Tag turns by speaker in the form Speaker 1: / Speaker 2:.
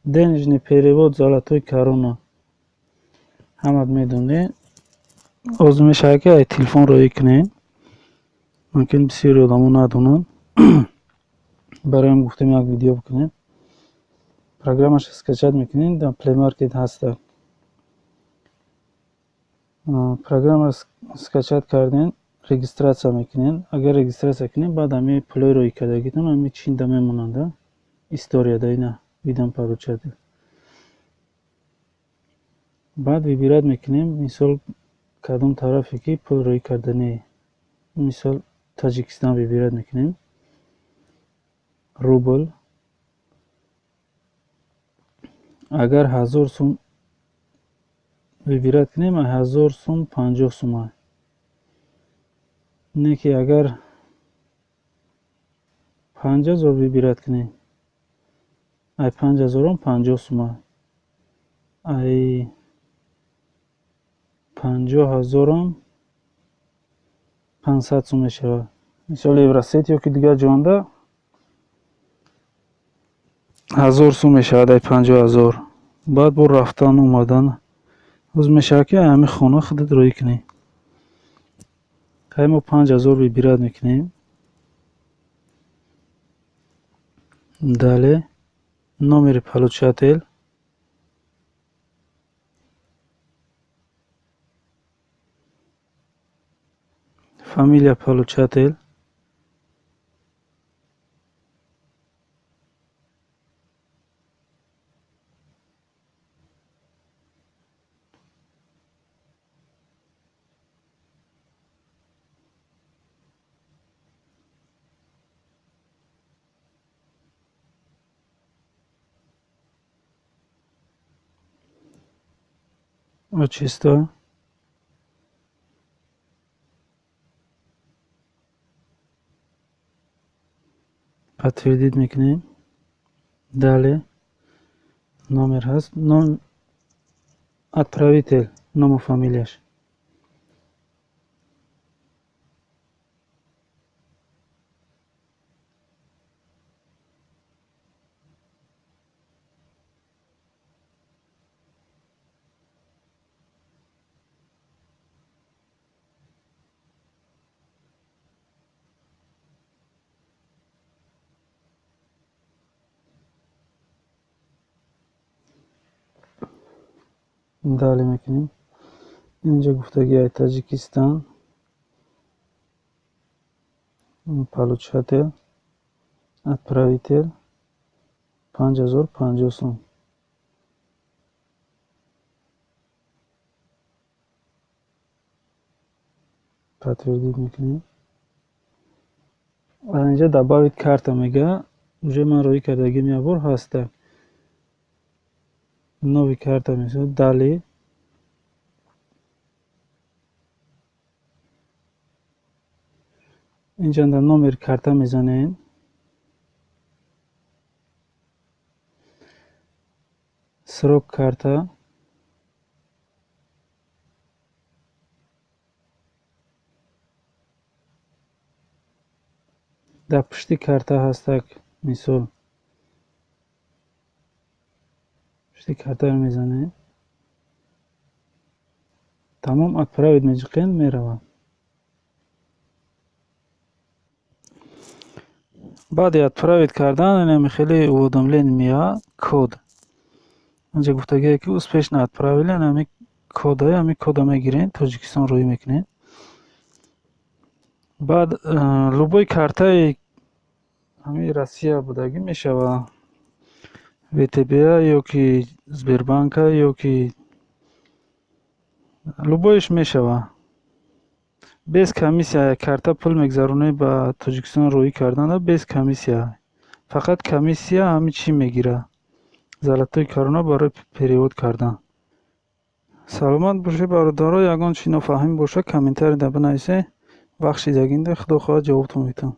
Speaker 1: Денежный перевод «Золотой корона» ҳамат медонед. Ҳозир мешавад, ки ай телефон роӣ кунем. Мумкин бисёри одамо надонанд. Барои ҳам гуфтем, як видео бикунем. Программаша скачать мекунем, дар Play Market ҳаста. Программаро скачать кардем, регистрация мекунем. Агар регистрация кунем, баъд ҳамин пулои роӣ кардагитон ҳамин чинда мемонанд, историяда, ина видам получатель. Баъд выбирать мекунем, мисол, кадом тарафе ки пул роӣ карданӣ. Мисол, Таҷикистон выбирать мекунем. Рубл. Агар 1000 сум выбирать кунем, 1000 сум 50 сума. Не ки агар 5000 выбирать кунем, ай 5000-ам 50 сума. Ай 50 000-ам 500 сум мешавад. Мисол, Евросет ё ки дигар ҷонда 1000 сум мешавад ай 50 000. Баъд бо рафтан омадан ҳозир мешавад, ки ҳамин хона худат роӣ кунӣ. Хай, мо 5000 выбирать мекунем. Далее номери получатель, фамилия получатель, отчество, подтвердить мекунем. Далее номер ҳаст, ном отправитель, ному фамилияш. Далее мекунем. Инҷа гуфтагиай Таҷикистон, получатель, отправитель, 5050 сум. Подтвердить мекунем. Инҷа добавить карта мега. Уже ман роӣ кардагим, як бор ҳаста. Новый карта мешавад. Далее инҷа дар номери карта мезанем. Срок карта, дар пушти карта ҳастак, мисол, пушти картаро мезанем. Тамом, отправить меҷиқем, меравад. Баъди отправить кардан инами хеле уведомление меояд, код. Инҷа гуфтагие, ки успешно отправили, ами кода, ами кода мегирем, Тоҷикистон роӣ мекунем. Баъд любой картаи ҳамин Россия будагӣ мешавад, ВТБ ё ки Сбербанка, ё ки любойш мешавад. Без комиссия карта пул мегзаронӣ ба Тоҷикистон роӣ карданда, без комиссия. Фақат комиссия ҳамин чӣ мегирад, «Золотой корона» барои перевод кардан. Саломат бошед, бародаро. Ягон чи нофаҳмӣ бошад, комментарийда бинависед. Вақт шидагинда, худо хоҳад, ҷавобтон метавон.